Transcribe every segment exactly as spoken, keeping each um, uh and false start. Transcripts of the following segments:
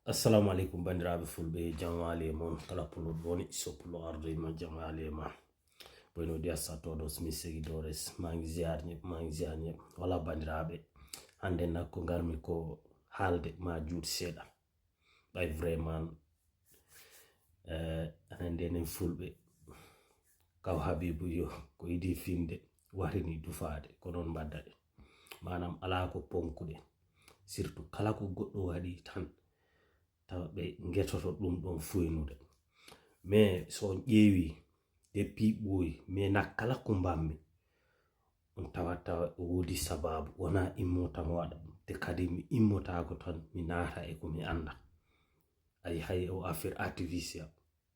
Assalamu alaikum, bandiraɓe fulɓe, jam waali e mon. Kala pullo ɗoni, so pullo ardo e ma, jam waali e ma. Bueno días a todos mis seguidores. Maa ngi ziar ñëpp, maa ngi ziar ñëpp. Wala bandiraɓe, hannde nag ko ngarmi ko haalde ma juut seeɗa. Ɓay vraiment, eh, anen ndenen fulɓe, kaw Habibu yo ko idi finde, warini dufaade, ko noon mbadda ɗe. Maanaam alaa ko ponkuɗe. Surtout kala ko goɗɗo waɗi tan, tawa ɓe ngetoto ɗum ɗon fuynude. Mais so on ƴeewi, depuis ɓooyi, mais na kala ko mbammi, on tawa tawa o woodi sababu, wona immo tan waɗa. Te kadi mi immotaako tan, mi naata e ko mi annda. Ay, hay o affaire artificiel.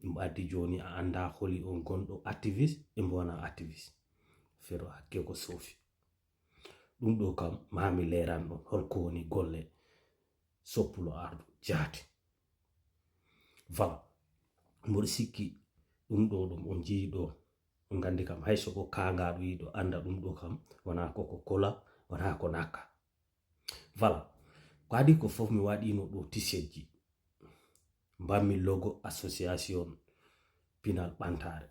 Ɗum addi jooni a annda holi on gonɗo activiste e mbo wona activiste. Affaire o hakke ko soofi. Ɗum ɗo kam, maa mi leeran ɗon holko woni golle soppulo ardo jaati. Voilà. Mboɗo sikki ɗum ɗo, ɗum on njii ɗo, on nganndi kam, hay so ko kaangaaɗo yiɗo annda ɗum ɗo kam, wona koko kola, wona ko nakka. Voilà. Ko adi ko fof mi waɗino ɗo tisejji. Mbammi logo association Pinal Ɓantaare.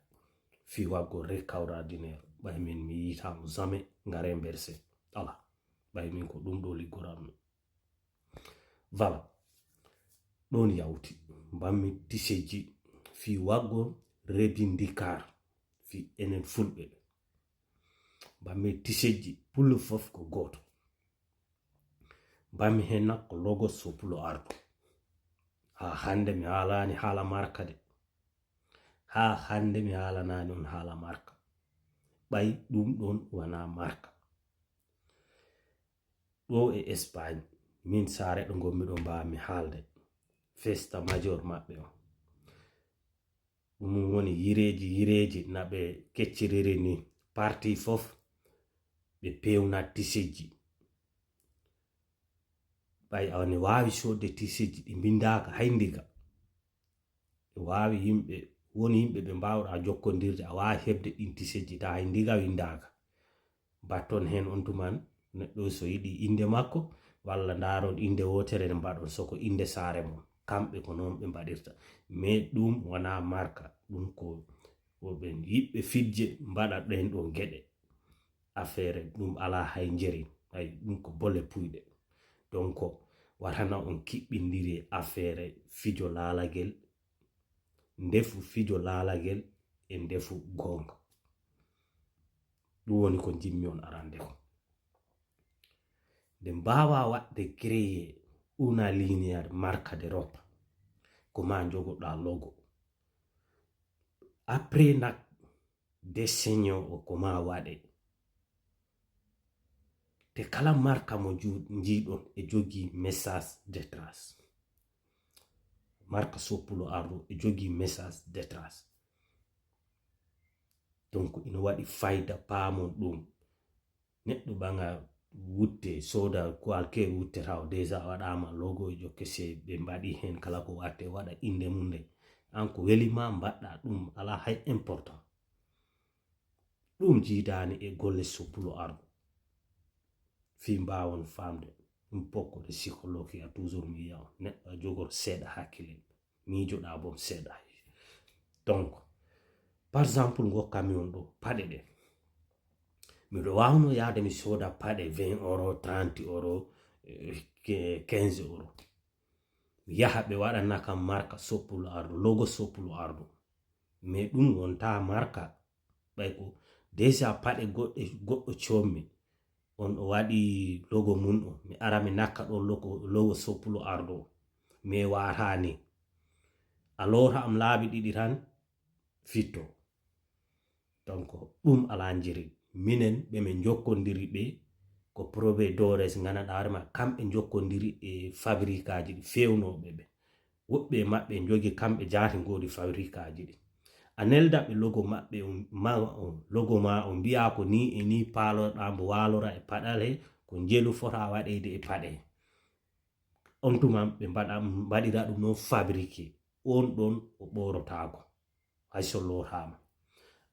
Fii waggo recaudateur, ɓay min mi yiitaamo jamais ngare mberse. Ala. Ɓay min ko ɗum ɗo liggoranmi. Voilà. Ɗon yawti. Mbammi tisejji fii waggo rebindikar fii enen fulɓe. Mbammi tisejji pullo fof ko gooto. Mbammi heen nak ko logo soppulo ardo. Haa hannde mi haalaani haala marka de. Haa hannde mi haalanaani on haala marka. Ɓay ɗum ɗon wona marka. Ɗo e Espagne, min saare ɗo ngonmi ɗo mbaawmi haalde. Festa major maɓɓe o. Ɗum woni yireeji, yireeji na ɓe kecciriri ni. Parti fof ɓe pewna tisejji. Ɓay awa ne waawi soodde tisejji ɗi mbindaaka hay ndiga. E waawi yimɓe, woni yimɓe ɓe mbaawɗa jokkondirde, a waawi heɓde ɗin tisejji ta hay ndiga windaaka. Mbatton heen on tuman, neɗɗo so yiɗi innde makko, walla ndaaron innde wootere nde mbaɗon, so ko innde saare mon. Kamɓe ko noon ɓe mbaɗirta. Mais ɗum wonaa marka, ɗum ko, ko ɓen yiɓɓe fijje mbaɗa ɗen ɗon geɗe. Affaire ɗum alaa hay njeri, ay, ɗum ko bolle puyɗe. Donc, watana on kiɓɓindiri affaire fijo laalagel, ndefu fijo laalagel e ndefu goonga. Ɗum woni ko njimmi on arande ko. Nde mbaawa waɗde créer una linea marka de ropa, ko ma njogoɗa logo. Après nak, design o ko ma waɗe. Te kala marka mo ju-, njiiɗon e jogii message de trace. Marka soppulo ardo e jogii message de trace. Donc, ina waɗi fayda paamon ɗum. Neɗɗo ɓaŋa wutte, sooda qualquer wutte taw déjà waɗaama logo e jokke se ɓe mbaɗi heen kala ko watte waɗa innde mum nde. An ko weli ma mbaɗɗa ɗum alaa hay important. Ɗum jiidaani e golle soppulo ardo. Fii mbaawon faamde ɗum pokko de psychologue a toujours mi yiya on. Neɗɗo a jogor seeɗa hakkille. Miijoɗa boom seeɗa. Donc, par exemple, ngokkami on ɗo paɗe ɗe. Miɗo waawno yaade mi sooda paɗe vingt euro, trente euro, eh, quinze euro. Mi yaha ɓe waɗana kam marka soppulo ardo, logo soppulo ardo. Mais ɗum wonta marka. Ɓay ko déjà paɗe goɗɗe, goɗɗo coommi. On o waɗi logo mum o. Mi ara mi nakka ɗon logo, logo soppulo ardo o. Mi waata ni. A loota am laabi ɗiɗi tan, fitto. Donc, ɗum alaa njeri. Minen ɓe min njokkondiri ɓe ko provedores nganaɗaare ma, kamɓe njokkondiri e fabrikaaji ɗi feewnooɓe ɓe. Woɓɓe e maɓɓe njogi kamɓe jaati ngoodi fabrikaaji ɗi. A nelda ɓe logo maɓɓe on, ma on, logo ma on mbiya ko ni e ni paaloɗa mbo waalora e paɗale, ko njelu fota waɗeyde e paɗe. On tuma ɓe mbaɗa, mbaɗira ɗum noon fabriqué. On ɗon o ɓoorotaako. Hay so lootaama.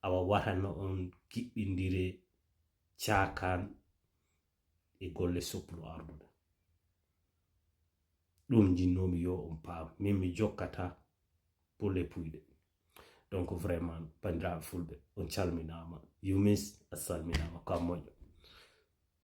Awa watano on kiɓɓindire caakaan e golle soppulo arduɗo. Ɗum njinnoomi yo on paam, min mi jokkata pour les puyɗe. Donc vraiment, banndiraaɓe fulɓe, on calminaama. Yumis, a salminaama, ko a moƴƴo.